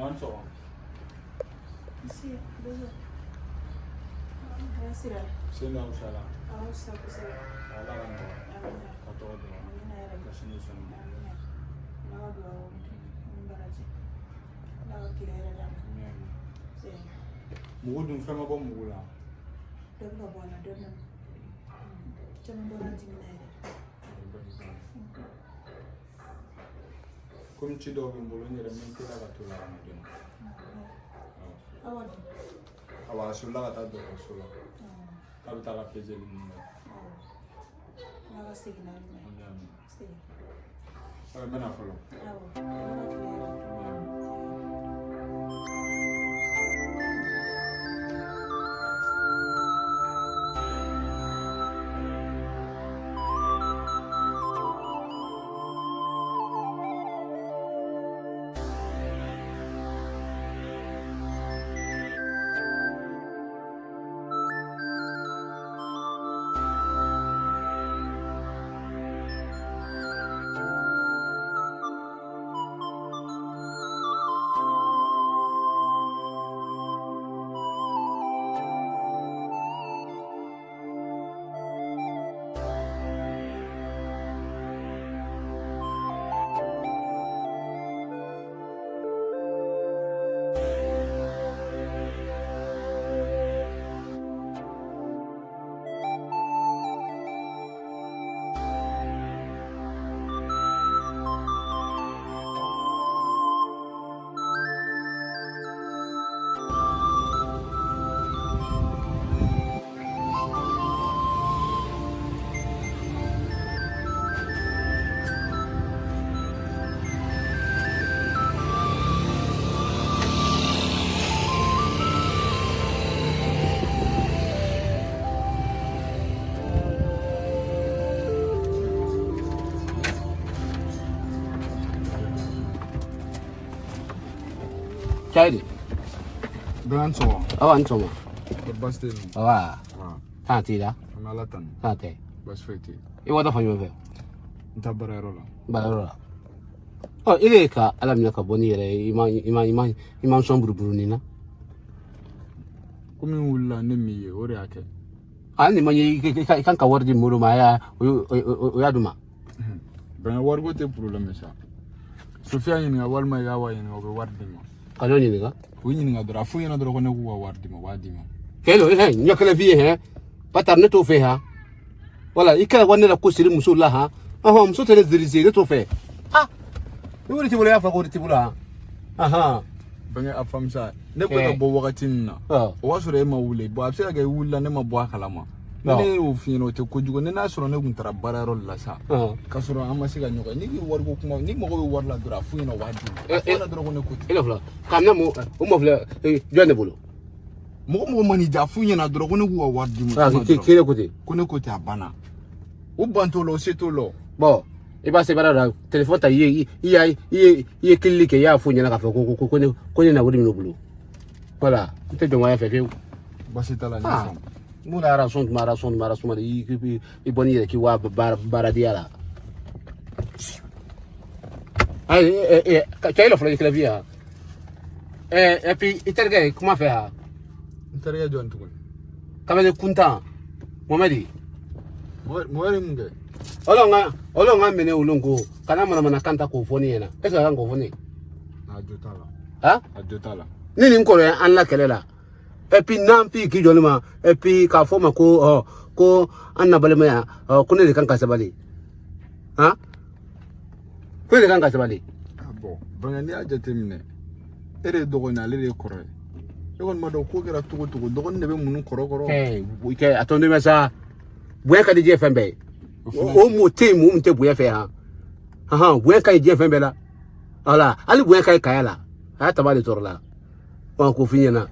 An sɔgɔma. Nse, Bozo. Hɛrɛ sira. Sen da fisayala. A ka fisa kosɛbɛ. Ala ka nɔgɔya. Amina. Ka tɔgɔ dɔn. Amina yarabi. Ka sini sɔn. Amina. Ala ka duwawu ni baraji. Ala ka tile hɛrɛ d'an ma. Se. Mugu dun fɛn ma bɔ mugu la. Dɔ bɛ ka bɔ a la dɔɔni dɔɔni. Caman bɔra dimi na yɛrɛ. Komi ci dɔw bɛ n bolo n yɛrɛ n bɛ teliya ka t'o la ka na joona. Awa dun. Awa a solila ka taa dɔgɔtɔrɔso la. K'a bɛ taa ka peseli ninnu kɛ. Ala ka segin n'a ɲuman ye. Amin. Se. N bɛna fɔlɔ. Awɔ. Ala ka tile hɛrɛ. Cayidi. Bɛɛ ni sɔgɔma. Awa ni sɔgɔma. Baasi tɛ yen nɔ. Awa. Tan t'i la. An bɛ Ala tanu. Tan tɛ. Baasi foyi tɛ yen. I bɔtɔ fan jumɛn fɛ? N taa baarayɔrɔ la. Baarayɔrɔ la. Ɔ e de ye ka Ala minɛ ka bɔ n'i yɛrɛ ye i ma sɔn buruburunin na. Komi n wulila ne m'i ye o de y'a kɛ. Hali ni ma ɲɛ i kan ka wari di mɔgɔ ma a y'a o y'a d'u ma. Bɛnkɛ wariko tɛ problème sa. Sofiya ɲininka walima i ka wa ɲininka o bɛ wari d'i ma. Ka jɔn ɲininka? O ɲininka dɔrɔn a f'u ɲɛna dɔrɔn ko ne k'u ka wari d'i ma u b'a d'i ma. Kɛlɛ hɛn ɲɛ kelen f'i ye hɛn batari ne t'o fɛ han. Wala i kɛra wa ne la ko siri muso la han. Ɔhɔn muso tɛ ne diriger ne t'o fɛ. Ah ni wari t'i bolo i y'a fɔ ko wari t'i bolo han. Ahan. Bɛnkɛ a faamu sa ne bɛ ka bɔ wagati min na o b'a sɔrɔ e ma wuli bon a bɛ se ka kɛ i wulila ne ma bɔ a kalama. Ni ne y'o f'i ɲɛna o tɛ kojugu ni n'a sɔrɔ ne tun taara baarayɔrɔ de la sa k'a sɔrɔ an ma se ka ɲɔgɔn ye n'i k'i wariko kuma n'i mago bɛ wari la dɔrɔn a f'u ɲɛna u b'a d'i ma a f'u ɲɛna dɔrɔn ko ne ko ten. E ka fila k'a minɛ mun o mɔ filɛ jɔn de bolo. Mɔgɔ mɔgɔ man'i diya a f'u ɲɛna dɔrɔn ko ne k'u ka wari d'i ma. K'e ko ten. Ko ne ko ten a banna o ban t'o la o se t'o la. Bon i b'a se baara la téléphone ta i ye i y'a i ye i ye kilili kɛ i y'a f'u ɲɛna k'a fɔ ko ne na wari minɛ u bolo. Voilà n tɛ jɔnmaya fɛ fiyewu. Baasi t'a la n y'a faamu. Mun na rançon tuma rançon tuma rançon i bɔ n'i yɛrɛ k'i wa baaradenya la. Ayi cɛ i fɔlɔ i kɛlɛ fi yan. Et puis i terikɛ kuma fɛ yan. N terikɛ jɔn tuguni? Kamalen kuntan Mohamɛdi. Mɔgɔ ye mun kɛ? Olu ka minɛ olu ko kana manamana kan ta k'o fɔ ne ɲɛna. Est ce que a kan k'o fɔ ne ye? A jo t'a la. Han? A jo t'a la. Ne ni n kɔrɔ ye an la kɛlɛ la. Et puis n'an fi k'i jɔli ma et puis k'a fɔ ma ko ɔ ko an na balimaya ɔ ko ne de kan ka sabali. Han? Ko ne de kan ka sabali. Ah bon Bɛnkɛ n'i y'a jateminɛ e de ye dɔgɔnin ye ale de ye kɔrɔ ye. E kɔni b'a dɔn ko kɛra cogo cogo dɔgɔnin de bɛ mun kɔrɔ kɔrɔ. Kɛ a tɔ ne bɛ sa bonya ka di diɲɛ fɛn bɛɛ ye. O mot tɛ yen mɔgɔ min tɛ bonya fɛ han. Ahan bonya ka ɲi diɲɛ fɛn bɛɛ la. Voilà hali bonya ka ɲi kaya la. A y'a taba de tɔɔrɔ la. Ɔ k'o f'i ɲɛna.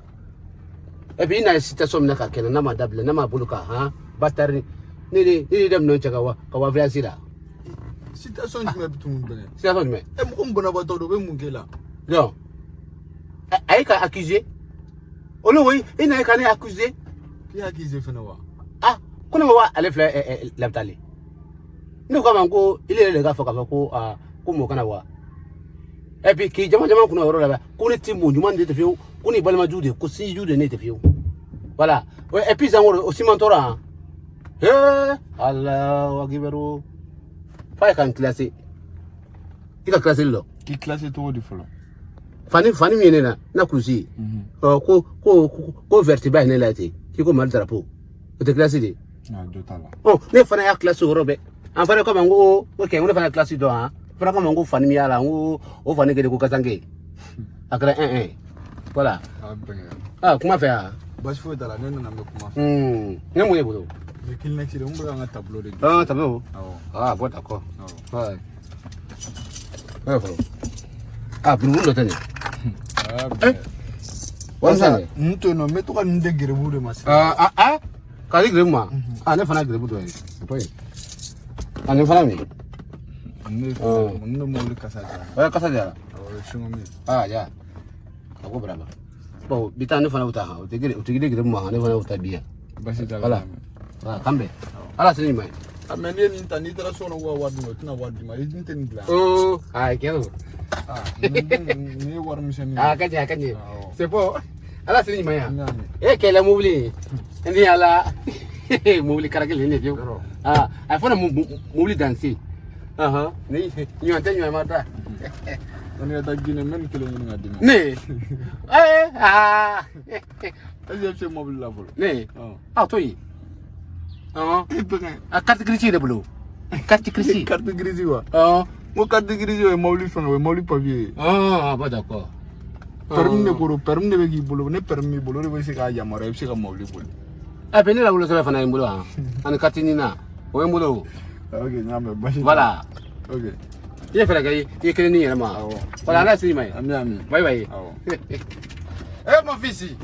Et puis i na ye situation min na ka kɛnɛ n'a ma dabila n'a ma bolo kan han batari ne de daminɛ cɛ ka wa voyage la. Situation jumɛn bɛ tun bɛn? Situation jumɛn? E mɔgɔ min banabaatɔ don o bɛ mun k'e la? Non. A ye ka accuser. Olu ko i na ye ka ne accuser. K'i accuser fɛnɛ wa? Ah ko ne ma wa ale filɛ l'hôpital. Ne ko a ma ko ile yɛrɛ de k'a fɔ k'a fɔ ko aa ko mɔgɔ kana wa. Et puis k'i jama jama kunna o yɔrɔ la ko ne tɛ mɔgɔ ɲuman de tɛ fiyewu, ko ni balima ju de, ko sinji ju de ne tɛ fiyewu. Voilà. Et puis encore o siman tɔɔrɔ han. Hee, Allahu akibaru. Fa ye ka n classé. I ka classé lɔ. K'i classé cogo di fɔlɔ? Fani min ye ne na, na kulusi. Ɔ ko ko ko vert ba ye ne la ten. K'i ko Mali drapeau. O tɛ classé de. Ah, dɔ t'a la. Ɔ ne fana y'a classé o yɔrɔ bɛɛ. An fana ko ma n ko ok, n ko ne fana ye classe dɔn han. Fana ko ma n ko fani min y'a la, n ko o fani kelen ko gasanke. A kɛra 1 1. Voilà. A bɛnkɛ. Ah, kuma fɛ yan. Baasi foyi t'a la, ne nana n bɛ kuma fɛ. Ne mun ye bolo? N bɛ Kleenex de, n bɛ ka n ka tableau de. Ah, tableau. Awɔ. Ah, bon, d'accord. Awɔ. Ouais. Ouais, fɔlɔ. Ah, buruburu dɔ tɛ nin. Ah, bɛnkɛ. Wari N to yen nɔ, n bɛ to ka nin de gerebu de ma sisan. Ah, ah, ah. K'a di gerebu ma? Ah, ne fana ye gerebu dɔ ye. O to yen. Ah, nin fana min? Ne fana, ne bɛ mobili kasa jara. Ouais, kasa jara. Awɔ, o ye chewing-gum ye. Ah, ya. A ko braba. Bon, bi taa ne fana bɛ taa han. O tɛ gere, o tɛ di gerebu ma han, ne fana bɛ taa bi yan. Baasi t'a la. Voilà. Voilà, kan bɛn. Ala sini ɲuman ye. Ah, mais n'i ye nin ta, n'i taara so kɔnɔ k'u ka wari d'i ma, u tɛna wari d'i ma. I dun tɛ nin bila yan. Oh, ah, tiɲɛ don. Ah, nin ye wari misɛnnin ye. Ah, ka ɲi, a ka ɲi. Awɔ. C'est bon. Ala sini ɲuman ye. N y'a mɛn. E kɛlɛ mobili ni ala mobili kara kelen ne fiyewu. Yɔrɔ. Ah, a fɔra mobili danse. Ahan, ni ɲuman tɛ ɲuman ma da. Ko ne ka taa Guinée, n bɛ nin kelen ɲini ka d'i ma. Ne. Eh, ah. Est-ce que e bɛ se mobili la fɔlɔ? Ne. Ɔn. Ah, to yen. Ɔn. E bɛnkɛ. A carte grise yɛrɛ bolo. Carte grise. Carte grise wa? Ɔn. N ko carte grise o ye mobili fɛn o ye mobili papier ye. Ah, bon d'accord. Permis de ko don, permis de bɛ k'i bolo, ni permis b'i bolo, o de bɛ se k'a yamaruya i bɛ se ka mobili boli. Eh, ben ne la wolosɛbɛn fana ye n bolo han. Ani carte nina. O ye n bolo. Ok, n y'a mɛn, baasi t'a la. Voilà. Ok. I ye fɛɛrɛ kɛ i ye kelen ni yɛrɛ ma. Awɔ. Voilà, ala sini ɲuman ye. Ami ami. Bye bye. Awɔ. Eh, mon fils.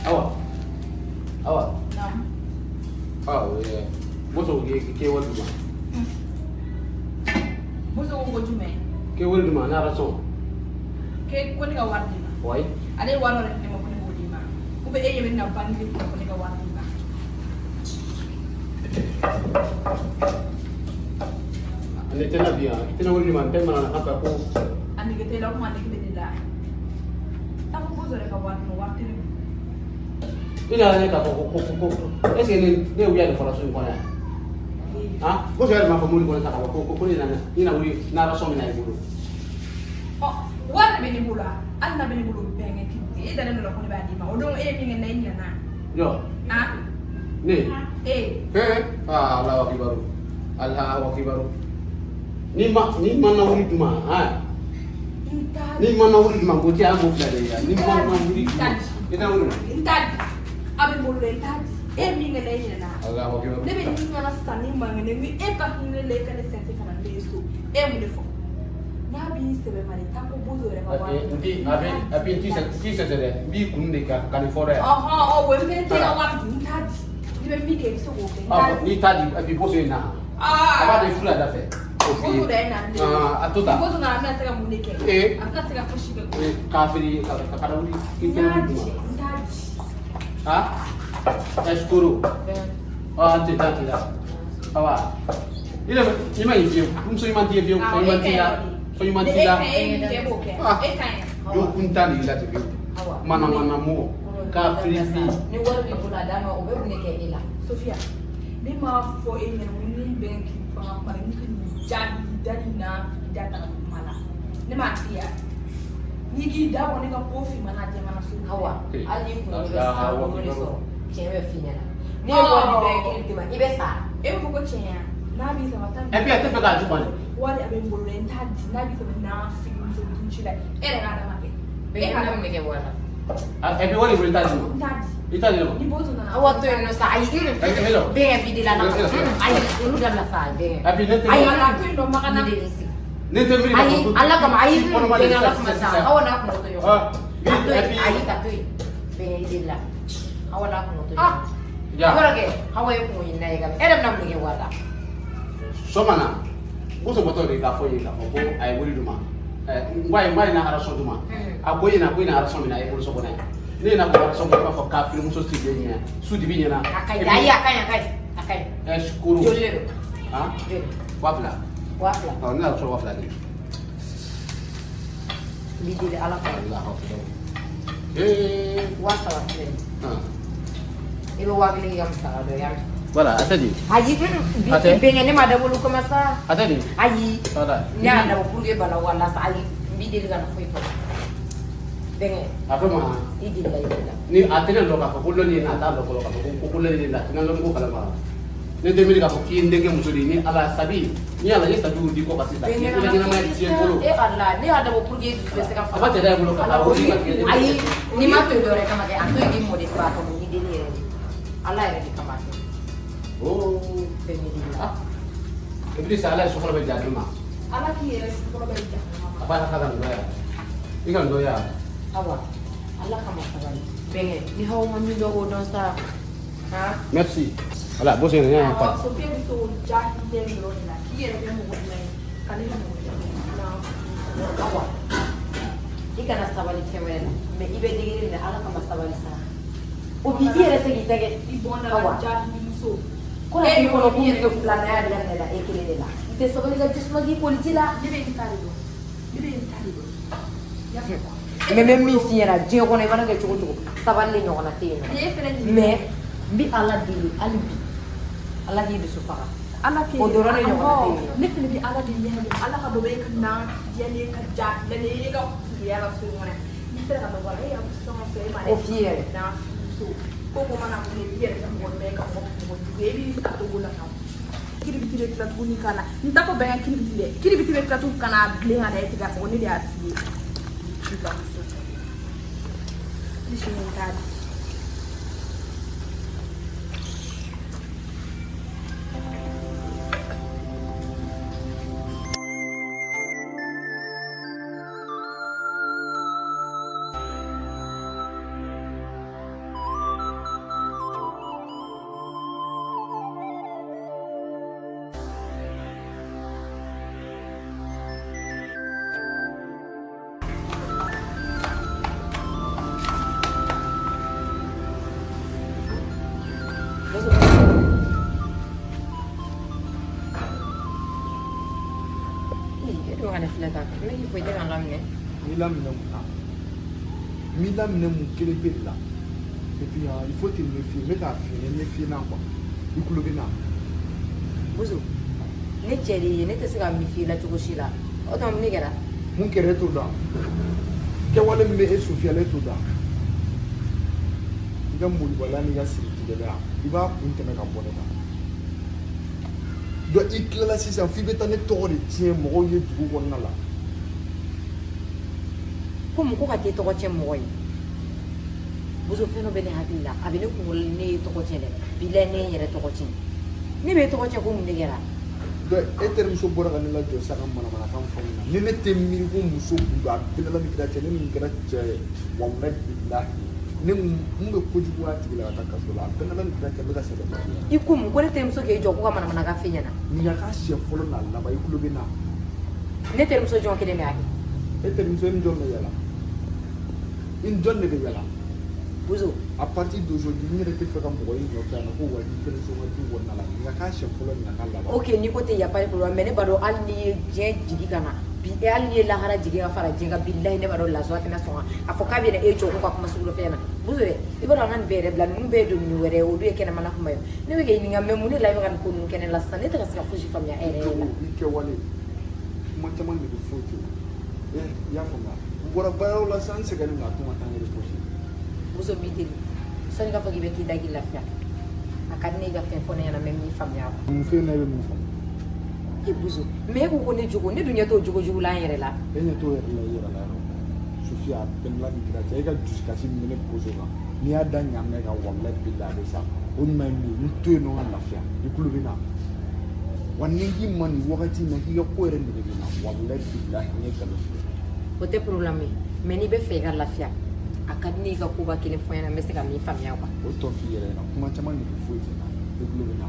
Awa. Awa. Naamu. Ah, ouais. Boso ke wari duma. Boso ko jumɛn? Ke wari duma n'a rason. Ke ko ne ka wari d'i ma. Ouais. Ale ye wari dɔ de di ne ma ko ne k'o d'i ma. Ou bien e ɲɛ bɛ ne na banque de kunna ko ne ka wari d'i ma. Ne tɛna bi yan. I tɛna wari di ma, n tɛ mana na ka ko. A nege t'e la, o kuma a nege bɛ ne la. Taa ko Boso yɛrɛ ka wari di ma, wari tɛ ne bolo. I nana ne k'a fɔ ko est ce que ne ye wuya de fɔra so in kɔnɔ yan? Han? Boso yɛrɛ m'a fɔ mobili kɔnɔ sa ka fɔ ko ne nana i na wuli n'a rason min na i bolo. Ɔ, wari de bɛ ne bolo a? Hali n'a bɛ ne bolo bɛnkɛ k'i e dalen don la ko ne b'a d'i ma. O don e ye min kɛ ne na, e ɲinɛna. Jɔ. Han? Ne. E. Eh, ah, Allahu akibaru. Allahu akibaru. Ni ma na wuli duma, han? N t'a Ni ma na wuli duma, ko tɛ an b'o fila de ye yan. Ni ma na wuli duma, i tɛ wuli ma. N t'a di. A bɛ n bolo dɛ, n t'a di. E ye min kɛ ne na, e ɲinɛna. Allahu akibaru. Ne bɛ nin ɲɛna sisan ni man kɛnɛ, ni e ka hinɛ la e ka ne sɛnsɛn ka na ne ye so, e ye mun de fɔ? N'a b'i sɛbɛ ma de, taa ko Boso yɛrɛ ka wari. A bɛ n ti sɛsɛ dɛ, n b'i kun de ka nin fɔ dɛ. Ɔhɔn, ɔ o ye fɛnɛ t'e ka wari di, n t'a di. N'i bɛ min kɛ i bɛ se k'o kɛ, n t'a di. N'i t'a di, a b'i Boso in na. A b'a Aa di furu la da fɛ. O f'i ye. Boso de ye na ne ye. Ah, a to tan. Boso nana a bɛna se ka mun de kɛ? Ee. A tɛna se ka fosi kɛ. Kafiri ka ka wuli k'i N tɛ t'a wuli di, duma. n t'a di. Ha? Escoro. Ah, an tɛ taa ten la. Awa. I yɛrɛ i ma ɲi fiyewu. Muso ɲuman t'i ye fiyewu. Awɔ, Fɛn ɲuman e t'i ka la. ɲi o de. Fɛn ɲuman Ne t'i la. e ka ɲi, e ye min kɛ e b'o kɛ. Ah. E ka ɲi. Jo kun t'a de la ten fiyewu. Mana mana mɔgɔ. Kafiri fi. Ni wari b'i bolo a d'a ma, o bɛ mun de kɛ e la? Sofia, ne m'a fɔ e ɲɛna ko ni bɛ k'i ban ka kuma la, n'i ka nin ja nin da nin na k'i da ta ka don kuma la. Ne m'a f'i ye wa? N'i k'i da bɔ ne ka ko finman n'a jɛman na so. Awa, hali n'i kunkolo bɛ san bolo de sɔrɔ, tiɲɛ bɛ f'i ɲɛna. Ne ye Ɔ. wari bɛɛ kelen d'i ma, i bɛ sa. E b'a fɔ ko tiɲɛ ya? N'a b'i sama taa. Et puis a tɛ fɛ k'a di ma dɛ. Wari a bɛ n bolo dɛ, n t'a di n'a b'i fɛ n'a fili muso dun ci la e yɛrɛ k'a dama kɛ. Bɛnkɛ bɛna mun de kɛ wari la? Et puis wari bolo i t'a di ma. N t'a di. I t'a di ne ma. Ni bozo nana. Awa to yen nɔ sa, ayi. Bɛnkɛ bi de la na. Ayi, olu dabila sa, bɛnkɛ. Et puis ne tɛ. Ayi, ala to yen nɔ magana. N b'i deli sigi. Ne tɛ miiri k'a Ayi, fɔ ko. ala kama, ayi, Kɔnɔma de bɛnkɛ ala sisan, kama sa. sisan. Awa n'a kungo to ɲɔgɔn. Ah, A to et yen, puis- ayi, ka to yen. Bɛnkɛ i deli la. Awa n'a kungo to Ah. ɲɔgɔn. Ja. Kɔrɔ kɛ, Awa ye kungo ɲinina ye ka e yɛrɛ bɛna mun de kɛ wari la? Sɔgɔma na, muso bɔtɔ de k'a fɔ n ye k'a fɔ ko a ye wari d'u ma. N ko a ye na arasɔn d'u ma. A ko ɲɛna ko i na arasɔn minɛ a ye bolo so kɔnɔ yan. Ne ɲɛna ko arasɔn i b'a fɔ k'a filimuso sigilen ɲɛna su dibi ɲɛna. A ka ɲi, ayi, a ka ɲi, a ka ɲi, a ka ɲi. Ɛ sukoro. Joli de don? Han? Joli? 2000. 2000. Ɔ ne y'a sɔrɔ 2000 de. N b'i deli ala kama. Alahu akibaru. Ee. 3000 filɛ nin Han. ye. I bɛ 1000 k'i ka musaka dɔ ye, y'a mɛn? Voilà, a tɛ di. Ayi, A tɛ? bɛnkɛ ne ma dabɔ olu kama sa. A tɛ di. Ayi. Voilà. Ne y'a dabɔ pour que bana wala sa, ayi, n b'i deli ka na foyi fɔ. Bɛnkɛ, A fɔ ma. I deli la, i deli la. Ni a tɛ ne lɔn k'a fɔ ko lɔnni ye na, a t'a lɔn fɔlɔ k'a fɔ ko lɔnni ye na, a tɛ ne lɔnni ko kalama. Ne tɛ miiri k'a fɔ k'i ye n denkɛ muso de ye ni ala sabi ni ala ye sabiw di kɔ ka sisan. Bɛnkɛ I bɛ ɲɛnamaya tiɲɛ bolo. E ala, ne y'a dabɔ pour que e dusu bɛ se ka A b'a cɛ da i bolo ka taa o ni ka tigɛ. Ayi, n'i ma to yen dɔwɛrɛ kama kɛ, a to yen k'i mɔden ba kɔnɔ, n b'i deli yɛrɛ de. Ala yɛrɛ de kama kɛ. Oh. Bɛnkɛ deli la. Ah. Ibilisa ala ye sokɔrɔ bɛ ja ma. Ala k'i yɛrɛ sukɔrɔ bɛ jahanama A ma. b'a la ka nɔgɔya. I ka nɔgɔya. Awa, ala kama sabali. Bɛnkɛ, ni haw ma min dɔn k'o dɔn sa. Han? Merci. Voilà, bon c'est rien Awɔ, pas. Sofiya bɛ se o jahiliya in dɔrɔn de la k'i yɛrɛ kɛ mɔgɔ ɲuman ye ka ne kɛ mɔgɔ jugu ye. Awa, i kana sabali fɛn wɛrɛ la, mais i bɛ degeli min na, ala kama sabali sa. O bi i yɛrɛ se k'i tɛgɛ. I bɔnna Awa. la jahilimuso. Ko la k'i kɔnɔ ko muso filanan y'a daminɛ la e kelen de la. I tɛ sabali ka jisuma k'i koli ji la. Ne bɛ n ta de dɔn. Ne bɛ n ta de dɔn. I y'a faamu? Mais n bɛ min f'i ɲɛna diɲɛ kɔnɔ, i mana kɛ cogo o cogo, sabali de ɲɔgɔnna tɛ yen nɔ. Ni e fɛnɛ ɲininka. Mais n bɛ ala deli hali bi, ala k'i dusu faga. Ala k'e O dɔrɔn de ɲɔgɔnna tɛ yen nɔ. Ne fɛnɛ bɛ ala deli hali ala ka dɔ bɔ e ka nafigiya ka jahiliya e ka filiya la so in kɔnɔ. N'i sera ka dɔ bɔ a la, e y'a sɔn ka sɔrɔ e ma dɛ. O f'i yɛrɛ. Nafigimuso. Ko mana mun i yɛrɛ kɛ mɔgɔ ɲuman ye ka mɔgɔ mɔgɔ jugu ye, e b'i ta togo la kan. Kiribiti bɛ tila tuguni ka na. N t'a fɔ bɛn ka kiribiti dɛ. Kiribiti bɛ tila tuguni ka na bilen ka na e tigɛ k'a fɔ ko ne de y'a f'i ye. Cibamuso. Ne sini n t'a di. E dun ka ne filɛ tan, ne k'i fo i tɛ ka n laminɛ. N b'i laminɛ mun na? N b'i laminɛ mun kelen pe de la. Et puis hein, il faut te méfier. N bɛ k'a f'i ɲɛna, méfier na quoi. I tulo bɛ n na. Bozo, ne cɛ de ye, ne tɛ se ka méfier la cogo si la. O tuma mun de kɛra? Mun kɛra e t'o dɔn. Kɛwale min bɛ e Sofiya la e t'o dɔn. I ka molibaliya n'i ka siritigɛlɛya, i b'a kun tɛmɛ ka bɔ ne kan. Donc i tilala sisan f'i bɛ taa ne tɔgɔ de tiɲɛ mɔgɔw ye dugu kɔnɔna la. Ko mun ko ka t'e tɔgɔ tiɲɛ mɔgɔ ye? Bozo, fɛn dɔ bɛ ne hakili la, a bɛ ne kunkolo la, ne ye tɔgɔ tiɲɛ dɛ. Bilayi, ne ye n yɛrɛ tɔgɔ tiɲɛ. Ne bɛ e tɔgɔ tiɲɛ ko mun de kɛra? Donc e terimuso bɔra ka ne lajɔ sisan ka manamanakan fɔ ne na. Ni ne tɛ miiri ko muso kun don a bɛɛ la ni kira cɛ, ne min kɛra cɛ ye, walahi bilahi. Ne mun bɛ kojugu a tigi la ka taa kaso la, a bɛɛ la ni kira cɛ, n bɛ ka sɛbɛn. I ko mun ko ne terimuso k'e jɔ ko ka manamanakan f'e ɲɛna? Nin ka k'a siɲɛ fɔlɔ n'a laban, i tulo bɛ n na. Ne terimuso jɔn kelen de y'a kɛ? E terimuso, e ni jɔn bɛ yala? I ni jɔn de bɛ yala? Bozo. À partir d'aujourd'hui, n yɛrɛ tɛ fɛ ka mɔgɔ ye nɔfɛ yan nɔ ko wa i terimuso ka du kɔnɔna la. Nin ka k'a siɲɛ fɔlɔ, nin ka k'a laban. Ok, n'i ko ten, y a pas de problème, mais ne b'a dɔn hali n'i ye diɲɛ jigi ka na bi, hali n'i ye lahara jigi ka fara diɲɛ kan, bilahi ne b'a dɔn lazoya tɛna sɔn ka a fɔ k'a bɛ na e jɔ ko ka kuma sugu dɔ f'e ɲɛna. Bozo dɛ, i b'a dɔn an ka nin bɛɛ yɛrɛ bila, ninnu bɛɛ ye domini wɛrɛ ye, olu ye kɛnɛmana kuma ye. Ne bɛ k'i ɲininka, mais mun de la i bɛ ka nin ko ninnu kɛ ne la sisan? Ne tɛ ka se ka fosi faamuya e yɛrɛ Jogo, la. i kɛwale, kuma caman de bɛ foyi ten. I y'a faamuya? N bɔra baaraw la sisan, n sɛgɛnnen don, a to n ka taa n yɛrɛ pɔsi. Bozo, n b'i deli, sani k'a fɔ k'i bɛ t'i da k'i lafiya, a ka di ne ye i ka fɛn fɔ ne ɲɛna, mais min faamuya. Mun f'e ɲɛna, e bɛ mun faamu? I Bozo, mais e ko ko ne jogo, ne dun ɲɛ t'o jogo jugu la an yɛrɛ la. E ɲɛ t'o yɛrɛ la i yɛrɛ la yɔrɔ. Sofiya, a bɛnna ni kira cɛ, e ka dusukasi min bɛ ne Bozo kan, n'i y'a da ɲaamɛ kan, walayi bilayi a bɛ sa. O ɲuman ye min ye, n to yen nɔ ka lafiya, i tulo bɛ n na. Wa ni n k'i ma nin wagati in na k'i ka ko yɛrɛ nege bɛ n na, walayi bilayi n ye nkalon tigɛ. O tɛ problème ye, mais n'i bɛ fɛ i ka lafiya, a ka di ne ye i ka koba kelen fɔ n ɲɛna, n bɛ se ka min faamuya quoi. O tɔ f'i yɛrɛ ɲɛna, kuma caman nege foyi tɛ n na, i tulo bɛ n na.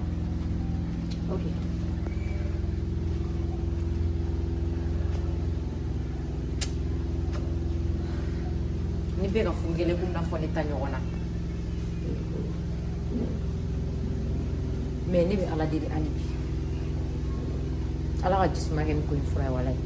Ok. Ni bɛɛ ka furu kɛlen komi n'a fɔ ne ta ɲɔgɔn na. Mais ne bɛ Ala deli hali bi. Ala ka jisuma kɛ ni ko in fura ye walayi.